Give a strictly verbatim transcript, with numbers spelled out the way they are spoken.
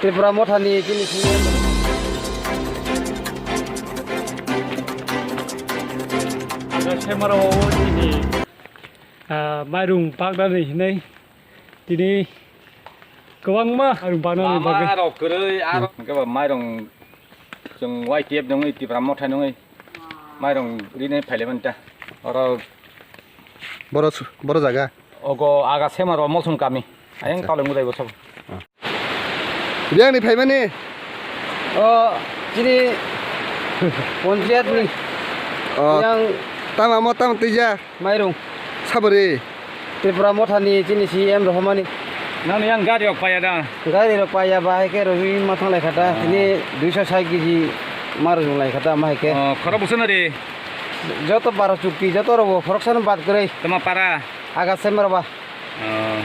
Tripura Mothani chini C M. Semara o chini, ah, mairung paknani hinai tini kwbangma mairung paknani bagwi. Lama rok kwrwi, aro hwnkhe ba mairung chwng Y T F nungwi, Tipra Motha nungwi mairung rinai phailaimani ta. Oro boro su-, boro jaga? Ogo aga Semaro Molsum kami. Ayang acha. Tolong budai bosok. Ah. Biyang ni phaimani? O, chini ponchayat ni. O, yang tama mo tama tija? Mairung. Sabari? Tripura Motha ni chini C M rohormani. Nang yang gari rok paya da? Gari rok paya ba, hai khe rojui ma thang lai khata. Ah. Chini duiso sait kg ma rojung lai khata ma hai khe. Oh, khorok busa na re? Joto baro chukti, joto rogo khoroksa no bad kwrwi. Tama para? Aga Semaro ba. Oh.